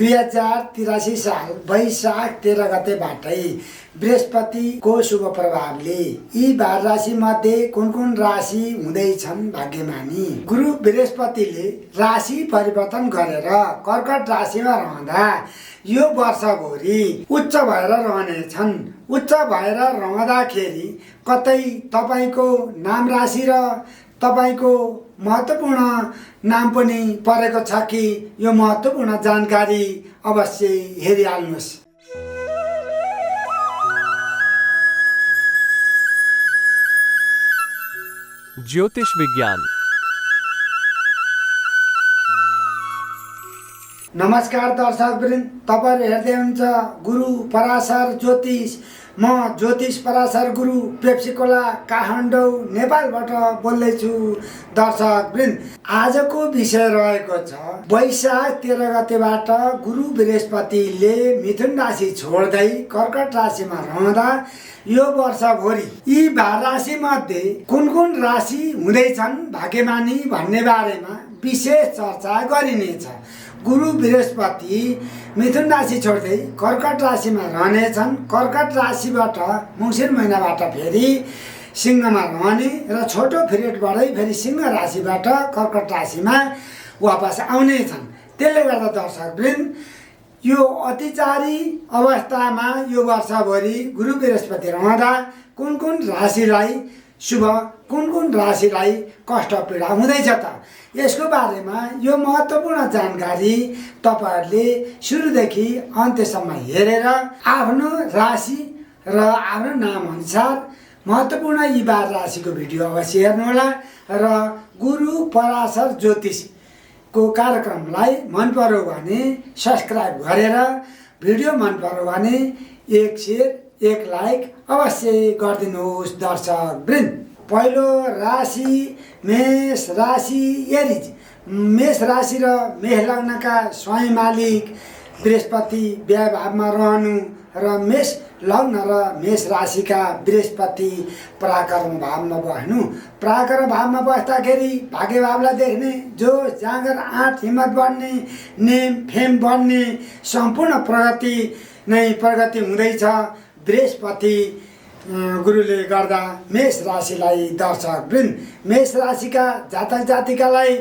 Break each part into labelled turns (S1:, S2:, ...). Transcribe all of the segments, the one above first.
S1: 2083 साल वैशाख 13 गतेबाटै बृहस्पतिको शुभ प्रभावले यी 12 राशि मध्ये कुन राशि हुँदैछन् भाग्यमानी। गुरु बृहस्पतिले राशि परिवर्तन गरेर कर्कट राशिमा रहँदा यो वर्षभरि उच्च भएर रहनेछन्। उच्च भएर रहँदाखेरि कतै तपाईको नाम राशि र तपाईको महत्त्वपूर्ण नाम पनि परेको छ कि यो महत्त्वपूर्ण जानकारी अवश्य हेरिहाल्नुहोस्।
S2: ज्योतिष विज्ञान।
S1: नमस्कार दर्शकवृन्द, तपाईहरु हेर्दै हुनुहुन्छ गुरु पराशर ज्योतिष। म ज्योतिष पराशर गुरु पेप्सीकोला काठमाडौँ नेपालबाट बोल्दैछु। दर्शकवृन्द, आजको विषय रहेको छ वैशाख 13 गतेबाट गुरु बृहस्पतिले मिथुन राशि छोड्दै कर्कट राशिमा रहँदा यो वर्षभरि यी 12 राशि मध्ये कुन राशि हुँदैछन् भाग्यमानी भन्ने बारेमा विशेष चर्चा गरिनेछ। गुरु बृहस्पति मिथुन राशि छोड्दै कर्कट राशिमा रहनेछन्। कर्कट राशिबाट मङ्सिर महिनाबाट फेरि सिंहमा रहने र छोटो पिरियडबाटै फेरि सिंह राशिबाट कर्कट राशिमा वापस आउनेछन्। त्यसले गर्दा दर्शकवृन्द, यो अतिचारी अवस्थामा यो वर्षभरि गुरु बृहस्पति रहँदा कुन राशिलाई शुभ कुन राशिलाई कष्ट पीडा हुँदैछ त, यसको बारेमा यो महत्त्वपूर्ण जानकारी तपाईहरुले सुरुदेखि अन्त्यसम्म हेरेर आफ्नो राशि र आफ्नो नाम अनुसार महत्त्वपूर्ण यी 12 राशिको भिडियो अवश्य हेर्नुहोला र गुरु पराशर ज्योतिषको कार्यक्रमलाई मन पर्यो भने सब्स्क्राइब गरेर भिडियो मन पर्यो भने एक शेयर एक लाइक अवश्य गरिदिनुहोस्। दर्शकवृन्द, पहिलो राशि मेष राशि एरिज। मेष राशि र मेष लग्नका स्वयं मालिक बृहस्पति व्यय भावमा रहनु र मेष लग्न र मेष राशिका बृहस्पति पराक्रम भावमा बस्नु। पराक्रम भावमा बस्दाखेरि भाग्य भावलाई देख्ने, जो जाँगर आँट हिम्मत बढ्ने, नेम फेम बढ्ने, सम्पूर्ण प्रगति हुँदैछ। बृहस्पति गुरुले गर्दा मेष राशिलाई दर्शकवृन्द, मेष राशिका जातक जातिकालाई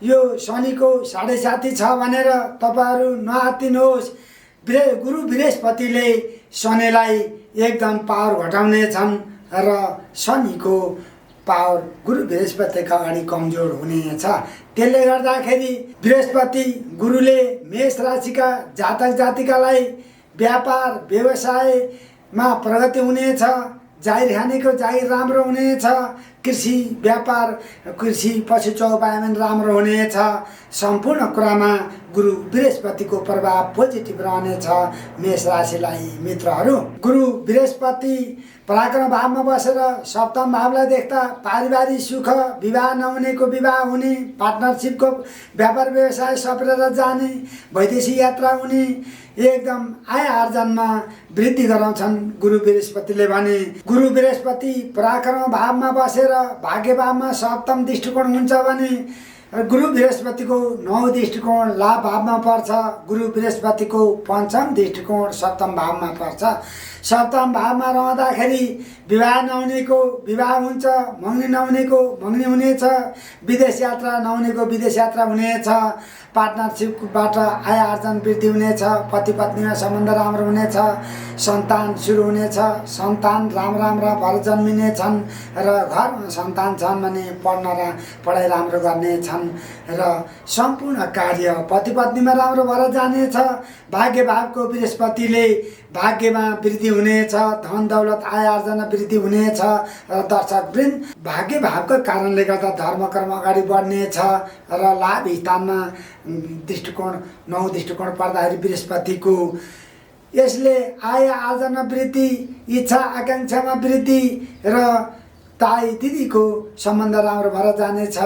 S1: यो शनिको 7.5 छ भनेर तपाईहरु नआत्तिनुहोस्। गुरु बृहस्पतिले शनिलाई एकदम पावर घटाउने छन् र शनिको पावर गुरु बृहस्पतिका अगाडि कमजोर हुनेछ। त्यसले गर्दाखेरि बृहस्पति गुरुले मेष राशिका जातक जातिकालाई व्यापार व्यवसायमा प्रगति हुनेछ। जागिर खानेको जागिर राम्रो हुनेछ। कृषि व्यापार कृषि पशु चौपायन राम्रो हुनेछ। सम्पूर्ण कुरामा गुरु बृहस्पतिको प्रभाव पोजिटिभ रहनेछ। मेष राशिलाई मित्रहरू, गुरु बृहस्पति पराक्रम भावमा बसेर सप्तम भावलाई देख्दा पारिवारिक सुख, विवाह नहुनेको विवाह हुने, पार्टनरसिपको व्यापार व्यवसाय सप्रेर जाने, वैदेशिक यात्रा हुने, एकदम आय आर्जनमा वृद्धि गराउँछन् गुरु बृहस्पतिले भने। गुरु बृहस्पति पराक्रम भावमा बसेर भाग्य भावमा सप्तम दृष्टिकोण हुन्छ भने गुरु बृहस्पतिको 9 दृष्टिकोण लाभ भावमा पर्छ। गुरु बृहस्पतिको पञ्चम दृष्टिकोण सप्तम भावमा पर्छ। सप्तम भावमा रहँदाखेरि विवाह नहुनेको विवाह हुन्छ, मङ्गनी नहुनेको मङ्गनी हुनेछ, विदेश यात्रा नहुनेको विदेश यात्रा हुनेछ, पार्टनरसिपबाट आय आर्जन वृद्धि हुनेछ, पति पत्नीमा सम्बन्ध राम्रो हुनेछ, सन्तान सुरु हुनेछ, सन्तान राम्रा भएर जन्मिनेछन् र घरमा सन्तान छन् भने पढाइ राम्रो गर्नेछन् र सम्पूर्ण कार्य पति पत्नीमा राम्रो भएर जानेछ। भाग्य भावको बृहस्पतिले भाग्यमा वृद्धि हुनेछ, धन दौलत आय आर्जन वृद्धि हुनेछ र दर्शकवृन्द, भाग्य भावको कारणले गर्दा धर्म कर्म अगाडि बढ्नेछ र लाभ स्थानमा दृष्टिकोण 9 दृष्टिकोण पर्दाखेरि बृहस्पतिको यसले आय आर्जन वृद्धि, इच्छा आकाङ्क्षामा वृद्धि र ताई दिदीको सम्बन्ध राम्रो भएर जानेछ।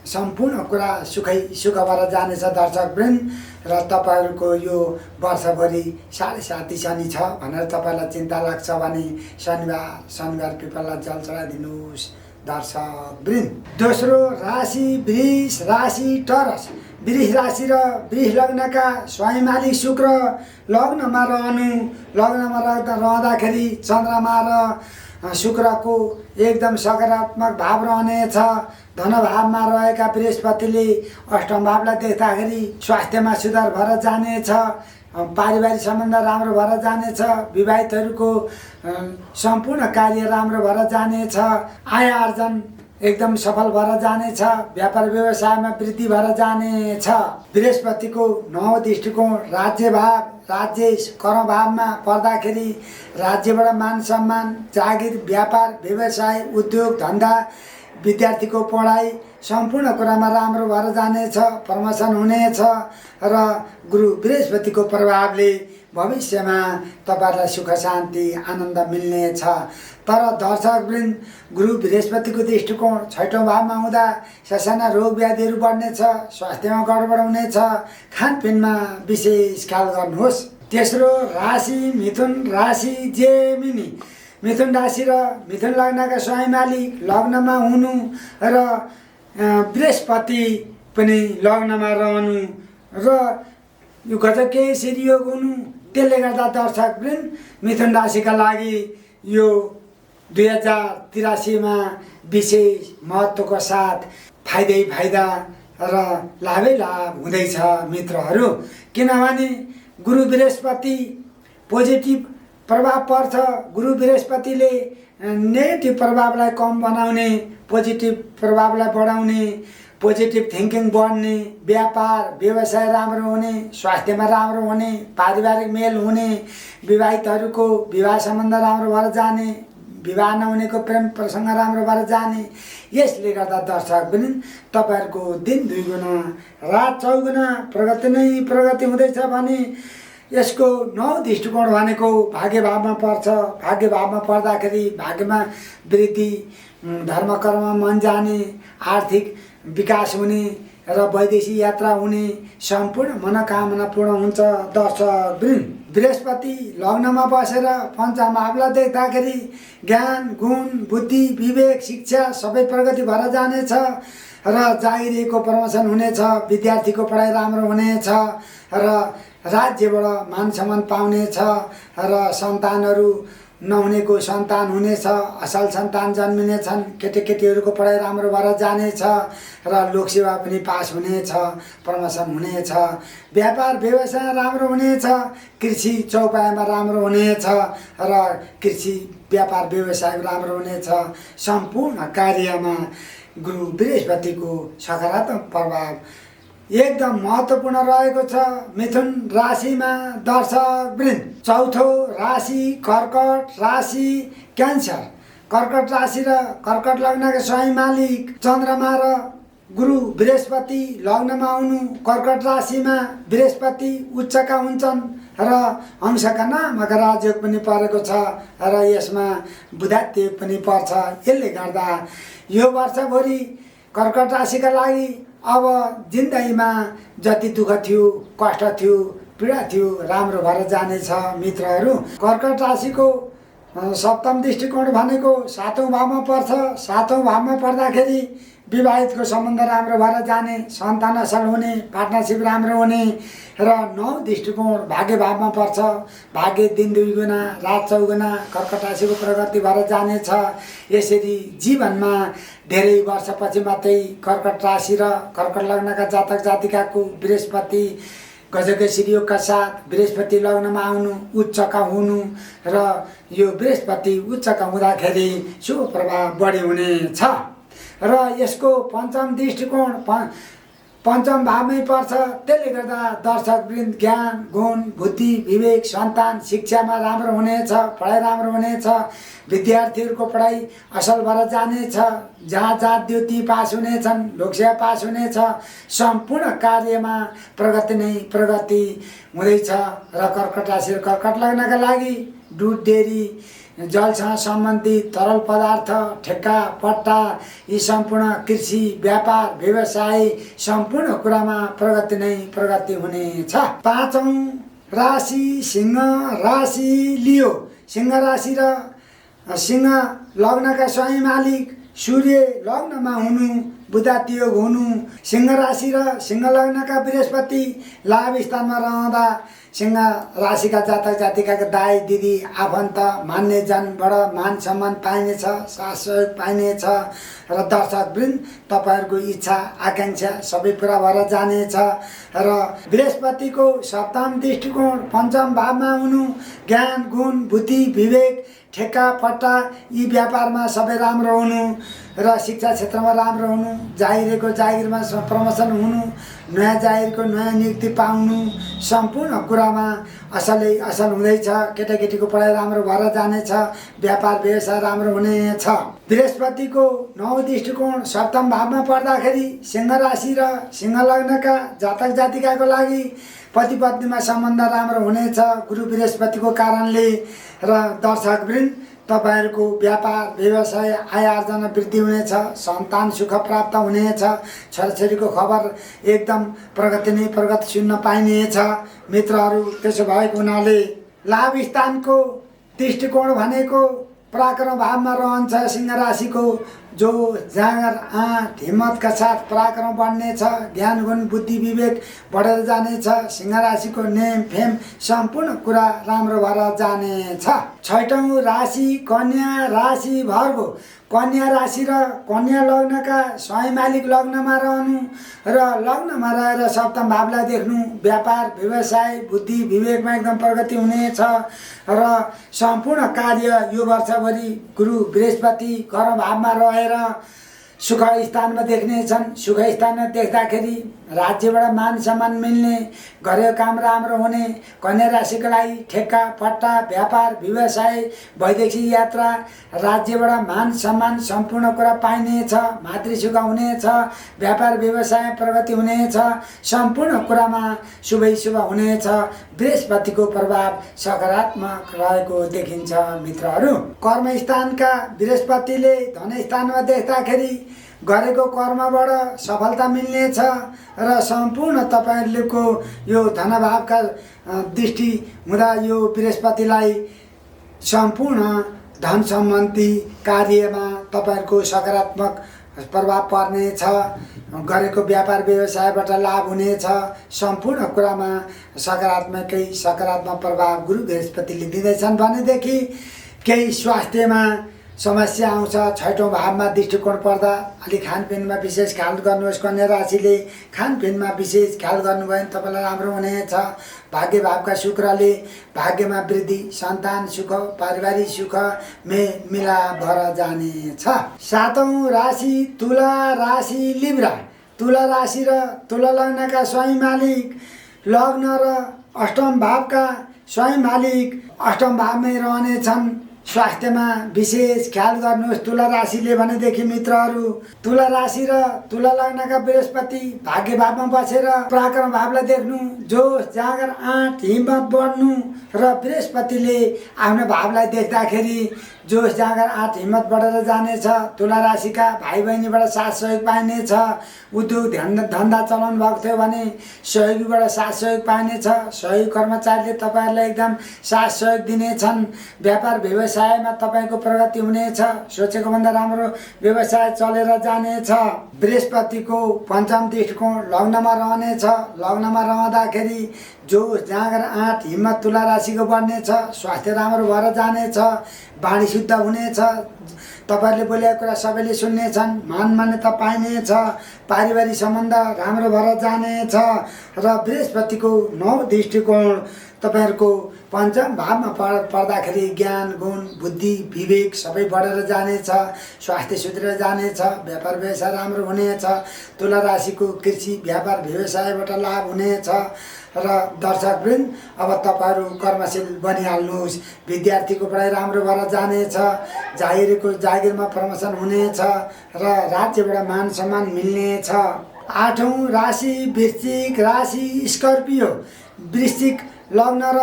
S1: सम्पूर्ण कुरा सुख भएर जानेछ दर्शकवृन्द। र तपाईहरुको यो वर्षभरि 7.5 शनि छ भनेर तपाईलाई चिन्ता लाग्छ भने शनिबार पिपललाई जल चढाइदिनुहोस् दर्शकवृन्द। दोस्रो राशि वृष राशि टरस। वृष राशि र वृष लग्नका स्वयं मालिक शुक्र लग्नमा रहँदाखेरि चन्द्रमा र शुक्रको एकदम सकारात्मक भाव रहनेछ। धनभावमा रहेका बृहस्पतिले अष्टम भावलाई देख्दाखेरि स्वास्थ्यमा सुधार भएर जानेछ। पारिवारिक सम्बन्ध राम्रो भएर जानेछ। विवाहितहरूको सम्पूर्ण कार्य राम्रो भएर जानेछ। आय आर्जन एकदम सफल भएर जानेछ। व्यापार व्यवसायमा वृद्धि भएर जानेछ। बृहस्पतिको 9 दृष्टिकोण राज्येश कर्मभावमा पर्दाखेरि राज्यबाट मान सम्मान, जागिर, व्यापार व्यवसाय, उद्योग धन्दा, विद्यार्थीको पढाइ सम्पूर्ण कुरामा राम्रो भएर जानेछ। प्रमोसन हुनेछ र गुरु बृहस्पतिको प्रभावले भविष्यमा तपाईँहरूलाई सुख शान्ति आनन्द मिल्नेछ। तर दर्शकवृन्द, गुरु बृहस्पतिको दृष्टिकोण 6औँ भावमा हुँदा ससाना रोग व्याधिहरू बढ्नेछ। स्वास्थ्यमा गडबड हुनेछ। खानपिनमा विशेष ख्याल गर्नुहोस्। तेस्रो राशि मिथुन राशि जेमिनी। मिथुन राशि र मिथुन लग्नका स्वयं मालिक लग्नमा हुनु र बृहस्पति पनि लग्नमा रहनु र यो गजब केही सिरियोग हुनु, त्यसले गर्दा दर्शकवृन्द मिथुन राशिका लागि यो 2083मा विशेष महत्त्वको साथ फाइदै फाइदा र लाभै लाभ हुँदैछ मित्रहरू। किनभने गुरु बृहस्पति पोजिटिभ प्रभाव पर्छ। गुरु बृहस्पतिले नेगेटिभ प्रभावलाई कम बनाउने, पोजिटिभ प्रभावलाई बढाउने, पोजिटिभ थिङ्किङ बढ्ने, व्यापार व्यवसाय राम्रो हुने, स्वास्थ्यमा राम्रो हुने, पारिवारिक मेल हुने, विवाहितहरूको विवाह सम्बन्ध राम्रो भएर जाने, विवाह नहुनेको प्रेम प्रसङ्ग राम्रो भएर जाने। यसले गर्दा दर्शकवृन्द, तपाईँहरूको दिन 2 गुणा रात 4 गुणा प्रगति नै प्रगति हुँदैछ भने यसको 9 दृष्टिकोण भनेको भाग्य भावमा पर्छ। भाग्य भावमा पर्दाखेरि भाग्यमा वृद्धि, धर्म कर्ममा मन जाने, आर्थिक विकास हुने र वैदेशिक यात्रा हुने, सम्पूर्ण मनोकामना पूर्ण हुन्छ। दर्शकवृन्द, बृहस्पति लग्नमा बसेर पञ्चम भावलाई देख्दाखेरि ज्ञान, गुण, बुद्धि, विवेक, शिक्षा सबै प्रगति भएर जानेछ र जागिरीको प्रमोसन हुनेछ। विद्यार्थीको पढाइ राम्रो हुनेछ र राज्यबाट मान सम्मान पाउनेछ र सन्तानहरू नहुनेको सन्तान हुनेछ। असल सन्तान जन्मिनेछन्। केटीकेटीहरूको पढाइ राम्रो भएर जानेछ र लोकसेवा पनि पास हुनेछ, प्रमोसन हुनेछ। व्यापार व्यवसाय राम्रो हुनेछ। कृषि चौपायामा राम्रो हुनेछ र कृषि व्यापार व्यवसाय राम्रो हुनेछ। सम्पूर्ण कार्यमा गुरु बृहस्पतिको सकारात्मक प्रभाव एकदम महत्त्वपूर्ण रहेको छ मिथुन राशिमा। दर्शकवृन्द, चौथो राशि कर्कट राशि क्यान्सर। कर्कट राशि र कर्कट लग्नका स्वयं मालिक चन्द्रमा र गुरु बृहस्पति लग्नमा हुनु। कर्कट राशिमा बृहस्पति उच्चका हुन्छन् र अंशका नामका राजयोग पनि परेको छ र यसमा बुधात्य पनि पर्छ। यसले गर्दा यो वर्षभरि कर्कट राशिका लागि अब जिन्दगीमा जति दुःख थियो, कष्ट थियो, पीडा थियो, राम्रो भएर जानेछ मित्रहरू। कर्कट राशिको 7औँ दृष्टिकोण भनेको 7औँ भावमा पर्छ। 7औँ भावमा पर्दाखेरि विवाहितको सम्बन्ध राम्रो भएर जाने, सन्तान असल हुने, पार्टनरसिप राम्रो हुने र 9 दृष्टिकोण भाग्य भावमा पर्छ। भाग्य दिन 2 गुणा रात 4 गुणा कर्कट राशिको प्रगति भएर जानेछ। यसरी जीवनमा धेरै वर्षपछि मात्रै कर्कट राशि र कर्कट लग्नका जातक जातिकाको बृहस्पति गजकै सिरियोगका साथ बृहस्पति लग्नमा आउनु, उच्चका हुनु र यो बृहस्पति उच्चका हुँदाखेरि शुभ प्रभाव बढी हुनेछ र यसको पञ्चम दृष्टिकोण पञ्चम भावमै पर्छ। त्यसले गर्दा दर्शकवृन्द, ज्ञान, गुण, बुद्धि, विवेक, सन्तान शिक्षामा राम्रो हुनेछ, पढाइ राम्रो हुनेछ। विद्यार्थीहरूको पढाइ असल भएर जानेछ। जहाँ द्युति पास हुनेछन्, लोकसेवा पास हुनेछ। सम्पूर्ण कार्यमा प्रगति नै प्रगति हुँदैछ र कर्कट राशि र कर्कट लग्नका लागि दुध, डेरी, जलसँग सम्बन्धित तरल पदार्थ, ठेक्का, पट्टा यी सम्पूर्ण कृषि, व्यापार, व्यवसाय सम्पूर्ण कुरामा प्रगति नै प्रगति हुनेछ। 5औँ राशि सिंह राशि लियो। सिंह राशि र सिंह लग्नका स्वयं मालिक सूर्य लग्नमा हुनु बुधातियोग हुनु। सिंह राशि र सिंह लग्नका बृहस्पति लाभ स्थानमा रहँदा सिंह राशिका जातक जातिकाका दाइ दिदी आफन्त मान्यजनबाट मान सम्मान पाइनेछ, साथ सहयोग पाइनेछ र दर्शकवृन्द तपाईँहरूको इच्छा आकाङ्क्षा सबै पुरा भएर जानेछ। र बृहस्पतिको सप्तम दृष्टिकोण पञ्चम भावमा हुनु ज्ञान गुण बुद्धि विवेक ठेक्का पट्टा यी व्यापारमा सबै राम्रो हुनु र शिक्षा क्षेत्रमा राम्रो हुनु, जागिरको जागिरमा प्रमोसन हुनु, नयाँ जागिरको नयाँ नियुक्ति पाउनु, सम्पूर्ण कुरामा असलै असल हुँदैछ। केटाकेटीको पढाइ राम्रो भएर जानेछ, व्यापार व्यवसाय राम्रो हुनेछ। बृहस्पतिको 9 दृष्टिकोण सप्तम भावमा पर्दाखेरि सिंह राशि र सिंह लग्नका जातक जातिकाको लागि पति पत्नीमा सम्बन्ध राम्रो हुनेछ गुरु बृहस्पतिको कारणले। र दर्शकवृन्द तपाईँहरूको व्यापार व्यवसाय आय आर्जन वृद्धि हुनेछ, सन्तान सुख प्राप्त हुनेछ, छोराछोरीको खबर एकदम प्रगति नै प्रगति सुन्न पाइनेछ मित्रहरू। त्यसो भएको हुनाले लाभ स्थानको दृष्टिकोण भनेको पराक्रम भावमा रहन्छ सिंह राशिको, जो जाँगर आँट हिम्मतका साथ पराक्रम बढ्नेछ, ज्ञान गुण बुद्धि विवेक बढेर जानेछ। सिंह राशिको नेम फेम सम्पूर्ण कुरा राम्रो भएर जानेछ। 6औं राशि कन्या राशि भर्गो। कन्या राशि र कन्या लग्नका स्वयं मालिक लग्नमा रहनु र लग्नमा रहेर सप्तम भावलाई देख्नु, व्यापार व्यवसाय बुद्धि विवेकमा एकदम प्रगति हुनेछ र सम्पूर्ण कार्य यो वर्षभरि गुरु बृहस्पति कर्म भावमा रहेर सुख स्थानमा देख्नेछन्। सुख स्थानमा देख्दाखेरि राज्यबाट मान सम्मान मिल्ने, गरेको काम राम्रो हुने, कन्या राशिको लागि ठेक्का पट्टा व्यापार व्यवसाय वैदेशिक यात्रा राज्यबाट मान सम्मान सम्पूर्ण कुरा पाइनेछ, मातृसुख हुनेछ, व्यापार व्यवसाय प्रगति हुनेछ, सम्पूर्ण कुरामा शुभै शुभ हुनेछ। बृहस्पतिको प्रभाव सकारात्मक रहेको देखिन्छ मित्रहरू। कर्मस्थानका बृहस्पतिले धनस्थानमा देख्दाखेरि गरेको कर्मबाट सफलता मिल्नेछ र सम्पूर्ण तपाईँहरूको यो धनभावका दृष्टि हुँदा यो बृहस्पतिलाई सम्पूर्ण धन सम्बन्धी कार्यमा तपाईँहरूको सकारात्मक प्रभाव पर्नेछ, गरेको व्यापार व्यवसायबाट लाभ हुनेछ, सम्पूर्ण कुरामा सकारात्मक प्रभाव गुरु बृहस्पतिले दिँदैछन् भनेदेखि केही स्वास्थ्यमा समस्या आउँछ। 6औं भावमा दृष्टिकोण पर्दा अलिक खानपिनमा विशेष ख्याल गर्नुहोस्। कन्या राशिले खानपिनमा विशेष ख्याल गर्नुभयो भने तपाईँलाई राम्रो हुनेछ। भाग्य भावका शुक्रले भाग्यमा वृद्धि, सन्तान सुख, पारिवारिक सुख मिलाप भएर जानेछ। 7औं राशि तुला राशि लिब्रा। तुला राशि र तुला लग्नका स्वयं मालिक लग्न र अष्टम भावका स्वयं मालिक अष्टम भावमै रहनेछन्। स्वास्थ्यमा विशेष ख्याल गर्नुहोस् तुला राशिले भनेदेखि मित्रहरू। तुला राशि र तुला लग्नका बृहस्पति भाग्य भावमा बसेर पराक्रम भावलाई देख्नु, जोस जाँगर आँट हिम्मत बढ्नु र बृहस्पतिले आफ्नो भावलाई देख्दाखेरि जोस जाँगर आँट हिम्मत बढेर जानेछ। तुला राशिका भाइ बहिनीबाट साथ सहयोग पाइनेछ। उद्योग धन्दा चलाउनु भएको थियो भने सहयोगीबाट साथ सहयोग पाइनेछ। सहयोगी कर्मचारीले तपाईँहरूलाई एकदम साथ सहयोग दिनेछन्। व्यापार व्यवसायमा तपाईँको प्रगति हुनेछ। सोचेको भन्दा राम्रो व्यवसाय चलेर जानेछ। बृहस्पतिको पञ्चम दृष्टिकोण लग्नमा रहनेछ। लग्नमा रहँदाखेरि जोस जाँगर आँट हिम्मत तुला राशिको बढ्नेछ। स्वास्थ्य राम्रो भएर जानेछ। बाणी शुद्ध हुनेछ। तपाईँहरूले बोलेको कुरा सबैले सुन्नेछन्। मान मान्यता पाइनेछ। पारिवारिक सम्बन्ध राम्रो भएर जानेछ र बृहस्पतिको 9 दृष्टिकोण तपाईँहरूको पञ्चम भावमा पर्दाखेरि ज्ञान गुण बुद्धि विवेक सबै बढेर जानेछ। स्वास्थ्य सुध्रेर जानेछ। व्यापार व्यवसाय राम्रो हुनेछ। तुला राशिको कृषि व्यापार व्यवसायबाट लाभ हुनेछ र दर्शकवृन्द अब तपाईँहरू कर्मशील बनिहाल्नुहोस्। विद्यार्थीको पढाइ राम्रो भएर जानेछ। जागिरमा प्रमोसन हुनेछ र राज्यबाट मान सम्मान मिल्नेछ। 8औं राशि वृश्चिक राशि स्कर्पियो। वृश्चिक लग्न र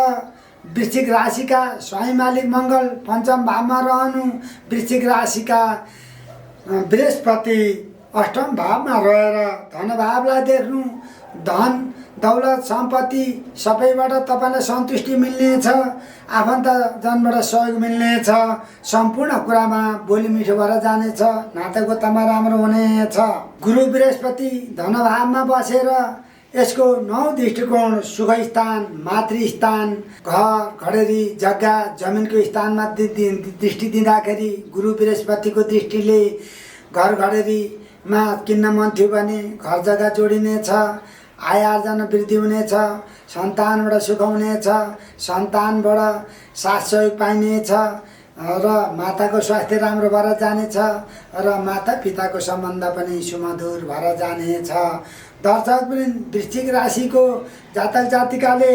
S1: वृश्चिक राशिका स्वयं मालिक मङ्गल पञ्चम भावमा रहनु। वृश्चिक राशिका बृहस्पति अष्टम भावमा रहेर धनभावलाई देख्नु, धन दौलत सम्पत्ति सबैबाट तपाईँलाई सन्तुष्टि मिल्नेछ, आफन्तजनबाट सहयोग मिल्नेछ, सम्पूर्ण कुरामा बोली मिठो भएर जानेछ, नातागोतामा राम्रो हुनेछ। गुरु बृहस्पति धनभावमा बसेर यसको 9 दृष्टिकोण सुख स्थान, मातृस्थान, घर घडेरी जग्गा जमिनको स्थानमा दृष्टि दिँदाखेरि गुरु बृहस्पतिको दृष्टिले घर घडेरीमा किन्न मन थियो भने घर जग्गा जोडिनेछ, आय आर्जन वृद्धि हुनेछ, सन्तानबाट सुख हुनेछ, सन्तानबाट साथ सहयोग पाइनेछ र माताको स्वास्थ्य राम्रो भएर जानेछ र माता पिताको सम्बन्ध पनि सुमधुर भएर जानेछ। दर्शकवृन्द, वृश्चिक राशिको जातक जातिकाले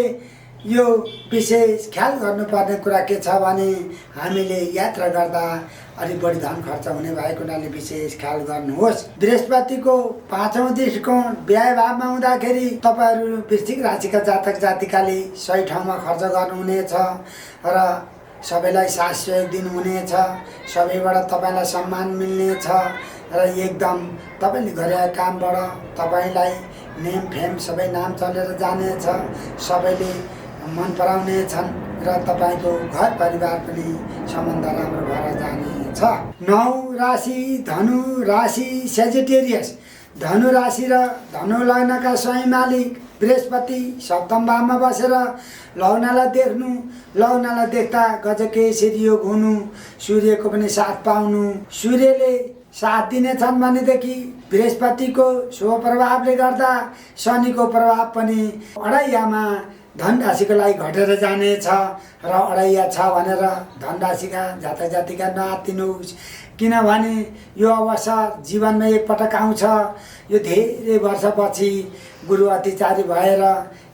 S1: यो विशेष ख्याल गर्नुपर्ने कुरा के छ भने हामीले यात्रा गर्दा अलिक बढी धन खर्च हुने भएको हुनाले विशेष ख्याल गर्नुहोस्। बृहस्पतिको 5औं दृष्टिकोण व्यय भावमा हुँदाखेरि तपाईँहरू वृश्चिक राशिका जातक जातिकाले सही ठाउँमा खर्च गर्नुहुनेछ र सबैलाई साथ सहयोग दिनुहुनेछ, सबैबाट तपाईँलाई सम्मान मिल्नेछ र एकदम तपाईँले गरेका कामबाट तपाईँलाई नेम फेम सबै नाम चलेर जानेछ, सबैले मन पराउनेछन् र तपाईँको घर परिवार पनि सम्बन्ध राम्रो भएर जानेछ। 9 राशि धनु राशि सेजिटेरियस। धनु राशि र धनु लग्नका स्वयं मालिक बृहस्पति सप्तम भावमा बसेर लग्नलाई देख्नु, लग्नलाई देख्दा गजकेसरी योग हुनु, सूर्यको पनि साथ पाउनु, सूर्यले साथ दिनेछन् भनेदेखि बृहस्पतिको शुभ प्रभावले गर्दा शनिको प्रभाव पनि अढैयामा धनराशिको लागि घटेर जानेछ र अढैया छ भनेर धनराशिका जातक जातिका नआत्तिनुहोस्, किनभने यो अवसर जीवनमा एकपटक आउँछ। यो धेरै वर्षपछि गुरु अतिचारी भएर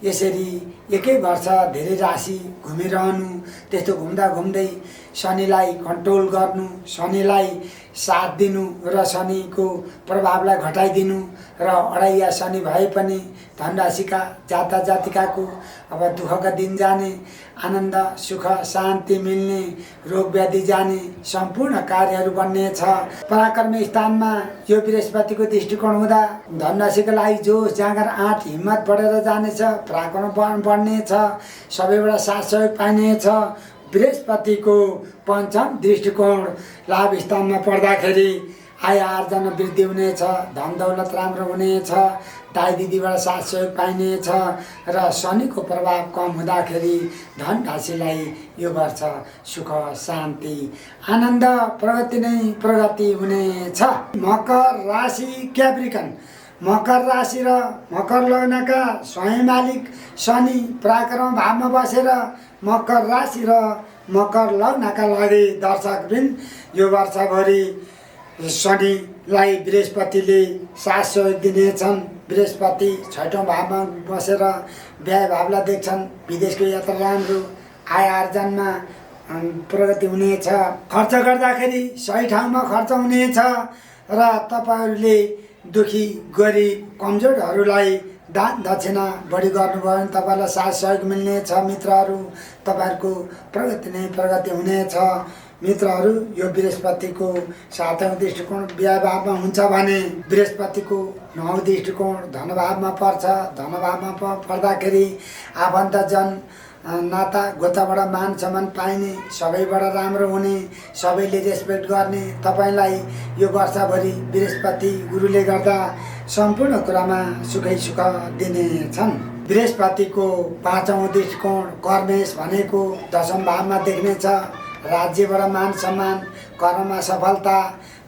S1: यसरी एकै वर्ष धेरै राशि घुमिरहनु, त्यस्तो घुम्दा घुम्दै शनिलाई कन्ट्रोल गर्नु, शनिलाई साथ दिनु र शनिको प्रभावलाई घटाइदिनु र अढैया शनि भए पनि धनराशिका जातक जातिकाको अब दुःखका दिन जाने, आनन्द सुख शान्ति मिल्ने, रोग व्याधि जाने, सम्पूर्ण कार्यहरू बन्नेछ। पराक्रम स्थानमा यो बृहस्पतिको दृष्टिकोण हुँदा धनराशिको लागि जोस जाँगर आँट हिम्मत बढेर जानेछ, पराक्रम बढ्नेछ, सबैबाट साथ सहयोग पाइनेछ। बृहस्पतिको 5औं दृष्टिकोण लाभ स्थानमा पर्दाखेरि आय आर्जन वृद्धि हुनेछ, धन दौलत राम्रो हुनेछ, दाइ दिदीबाट साथ सहयोग पाइनेछ र शनिको प्रभाव कम हुँदाखेरि धनराशिलाई यो वर्ष सुख शान्ति आनन्द प्रगति नै प्रगति हुनेछ। मकर राशि क्याप्रिकन। मकर राशि र मकर लग्नका स्वयं मालिक शनि पराक्रम भावमा बसेर मकर राशि र मकर लग्नका लागि दर्शकवृन्द यो वर्षभरि शनिलाई बृहस्पतिले साथ सहयोग दिनेछन्। बृहस्पति 6औं भावमा बसेर व्यय भावलाई देख्छन्, विदेशको यात्रा राम्रो, आय आर्जनमा प्रगति हुनेछ, खर्च गर्दाखेरि सही ठाउँमा खर्च हुनेछ र तपाईँहरूले दुखी गरिब कमजोरहरूलाई दान दक्षिणा बढी गर्नुभयो भने तपाईँलाई साथ सहयोग मिल्नेछ। मित्रहरू, तपाईँहरूको प्रगति नै प्रगति हुनेछ। मित्रहरू, यो बृहस्पतिको 7औं दृष्टिकोण व्यय भावमा हुन्छ भने बृहस्पतिको 9औं दृष्टिकोण धनभावमा पर्छ। धनभावमा पर्दाखेरि आफन्तजन नाता गोताबाट मान सम्मान पाइने, सबैबाट राम्रो हुने, सबैले रेस्पेक्ट गर्ने, तपाईँलाई यो वर्षभरि बृहस्पति गुरुले गर्दा सम्पूर्ण कुरामा सुखै सुख दिनेछन्। बृहस्पतिको 5औं दृष्टिकोण कर्मेश भनेको 10औं भावमा देख्नेछ। राज्यबाट मान सम्मान, कर्ममा सफलता,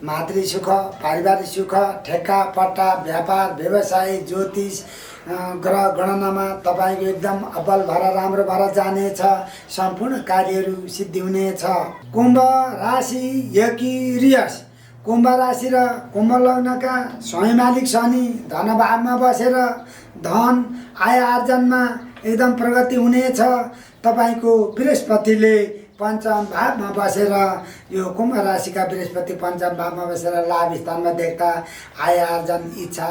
S1: मातृ सुख, पारिवारिक सुख, ठेक्का पट्टा, व्यापार व्यवसाय, ज्योतिष ग्रह गणनामा तपाईँको एकदम अब्बल भएर राम्रो भएर जानेछ। सम्पूर्ण कार्यहरू सिद्धि हुनेछ। कुम्भ राशि एक्युरियस। कुम्भ राशि र कुम्भ लग्नका स्वयं मालिक शनि धनभावमा बसेर धन आय आर्जनमा एकदम प्रगति हुनेछ। तपाईँको बृहस्पतिले 5औं भावमा बसेर यो कुम्भ राशिका बृहस्पति 5औं भावमा बसेर लाभ स्थानमा देख्दा आय आर्जन इच्छा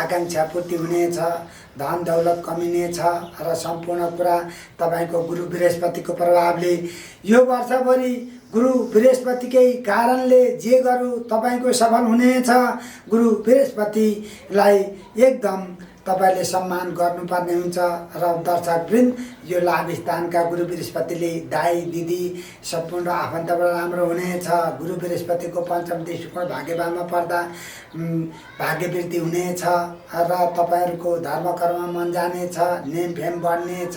S1: आकाङ्क्षा पूर्ति हुनेछ, धन दौलत कमिनेछ र सम्पूर्ण कुरा तपाईँको गुरु बृहस्पतिको प्रभावले यो वर्षभरि गुरु बृहस्पतिकै कारणले जे गरौँ तपाईँको सफल हुनेछ। गुरु बृहस्पतिलाई एकदम तपाईँले सम्मान गर्नुपर्ने हुन्छ। र दर्शकवृन्द, यो लाभ स्थानका गुरु बृहस्पतिले दाई दिदी सम्पूर्ण आफन्तबाट राम्रो हुनेछ। गुरु बृहस्पतिको पञ्चम दृष्टिकोण भाग्यभावमा पर्दा भाग्यवृद्धि हुनेछ र तपाईँहरूको धर्म कर्म मन जानेछ, नेम फेम बढ्नेछ,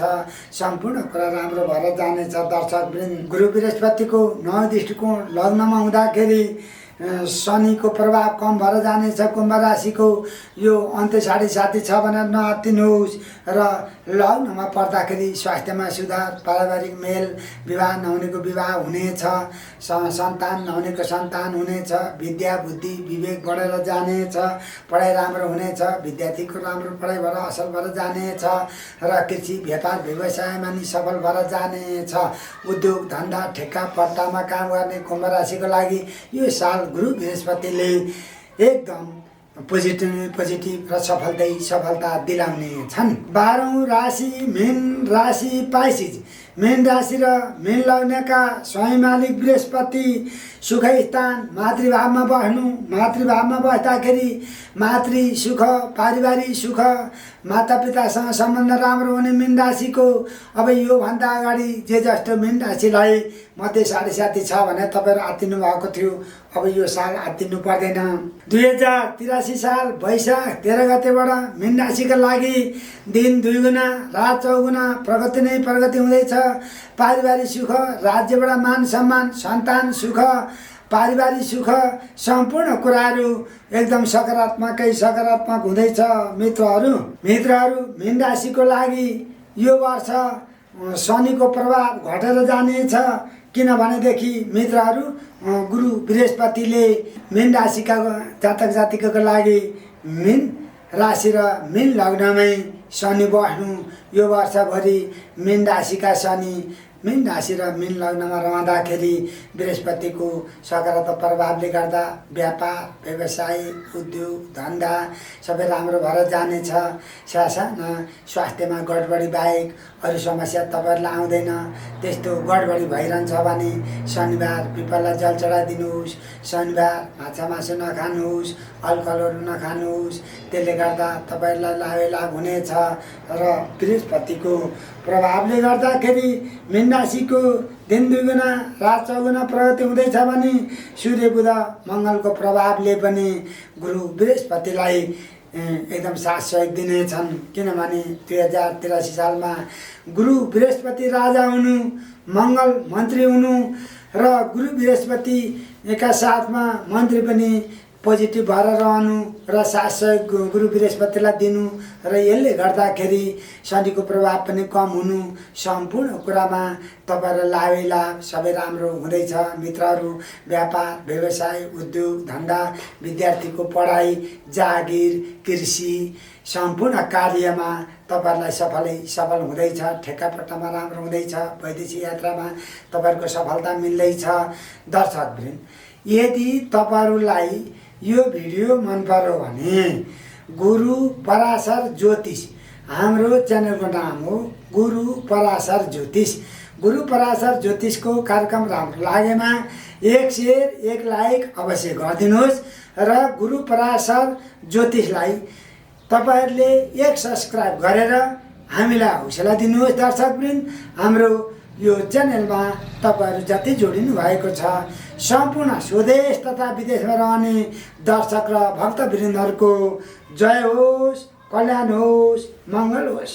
S1: सम्पूर्ण कुरा राम्रो भएर जानेछ। दर्शकवृन्द, गुरु बृहस्पतिको 9 दृष्टिकोण लग्नमा हुँदाखेरि शनिको प्रभाव कम भएर जानेछ। कुम्भ राशिको यो अन्त्य 7.5 छ भनेर नअत्तिनुहोस्। र लग्नमा पर्दाखेरि स्वास्थ्यमा सुधार, पारिवारिक मेल, विवाह नहुनेको विवाह हुनेछ, सन्तान नहुनेको सन्तान हुनेछ, विद्या बुद्धि विवेक बढेर जानेछ, पढाइ राम्रो हुनेछ, विद्यार्थीको राम्रो पढाइ भएर असल भएर जानेछ र कृषि व्यापार व्यवसायमा नि सफल भएर जानेछ। उद्योग धन्दा ठेक्का पट्टामा काम गर्ने कुम्भ राशिको लागि यो साल गुरु बृहस्पतिले एकदम पोजिटिभ र सफलता दिलाउने छन्। 12औं राशि मीन राशि पाइसिज। मीन राशि र मीन लग्नका स्वयं मालिक बृहस्पति सुख स्थान मातृभावमा बस्नु। मातृभावमा बस्दाखेरि मातृ सुख, पारिवारिक सुख, मातापितासँग सम्बन्ध राम्रो हुने मीन राशिको। अब योभन्दा अगाडि जे जस्तो मीन राशिलाई मध्ये 7.5 छ भने तपाईँहरू आत्तिनु भएको थियो, अब यो साल आत्तिनु पर्दैन। 2083 साल वैशाख 13 गतेबाट मीन राशिका लागि दिन 2 गुणा रात 4 गुणा प्रगति नै प्रगति हुँदैछ। पारिवारिक सुख, राज्यबाट मान सम्मान, सन्तान सुख, पारिवारिक सुख, सम्पूर्ण कुराहरू एकदम सकारात्मक हुँदैछ। मित्रहरू मीन राशिको लागि यो वर्ष शनिको प्रभाव घटेर जानेछ। किनभनेदेखि मित्रहरू, गुरु बृहस्पतिले मीन राशिका जातक जातिकाको लागि मीन राशि र मीन लग्नमै शनि बस्नु। यो वर्षभरि मीन राशिका शनि मीन राशि र मीन लग्नमा रहँदाखेरि बृहस्पतिको सकारात्मक प्रभावले गर्दा व्यापार व्यवसाय उद्योग धन्दा सबै राम्रो भएर जानेछ। सासाना स्वास्थ्यमा गडबडी बाहेक अरू समस्या तपाईँहरूलाई आउँदैन। त्यस्तो गडबडी भइरहन्छ भने शनिबार पिपललाई जल चढाइदिनुहोस्, शनिबार माछा मासु नखानुहोस्, अल्कोहलहरू नखानुहोस्। त्यसले गर्दा तपाईँहरूलाई लाभ हुनेछ। र बृहस्पतिको प्रभावले गर्दाखेरि मीन राशिको दिन 2 गुणा रात 4 गुणा प्रगति हुँदैछ भने सूर्य बुध मङ्गलको प्रभावले पनि गुरु बृहस्पतिलाई एकदम साथ सहयोग दिनेछन्। किनभने 2083 सालमा गुरु बृहस्पति राजा हुनु, मङ्गल मन्त्री हुनु र गुरु बृहस्पति एका साथमा मन्त्री पनि पोजिटिभ भएर रहनु र साथ सहयोग गुरु बृहस्पतिलाई दिनु र यसले गर्दाखेरि शनिको प्रभाव पनि कम हुनु। सम्पूर्ण कुरामा तपाईँहरूलाई लाभ सबै राम्रो हुँदैछ। मित्रहरू, व्यापार व्यवसाय उद्योग धन्दा, विद्यार्थीको पढाइ, जागिर, कृषि सम्पूर्ण कार्यमा तपाईँहरूलाई सफल हुँदैछ। ठेक्कापट्टामा राम्रो हुँदैछ। वैदेशिक यात्रामा तपाईँहरूको सफलता मिल्दैछ। दर्शकवृन्द, यदि तपाईँहरूलाई यो भिडियो मन पर्यो भने गुरु पराशर ज्योतिष, हाम्रो च्यानलको नाम हो गुरु पराशर ज्योतिष। गुरु पराशर ज्योतिषको कार्यक्रम राम्रो लागेमा 1 शेयर 1 लाइक अवश्य गरिदिनुहोस् र गुरु पराशर ज्योतिषलाई तपाईँहरूले 1 सब्सक्राइब गरेर हामीलाई हौसला दिनुहोस्। दर्शकवृन्द, हाम्रो यो च्यानलमा तपाईँहरू जति जोडिनु भएको छ सम्पूर्ण स्वदेश तथा विदेशमा रहने दर्शक र भक्तवृन्दहरूको जय होस्, कल्याण होस्, मङ्गल होस्।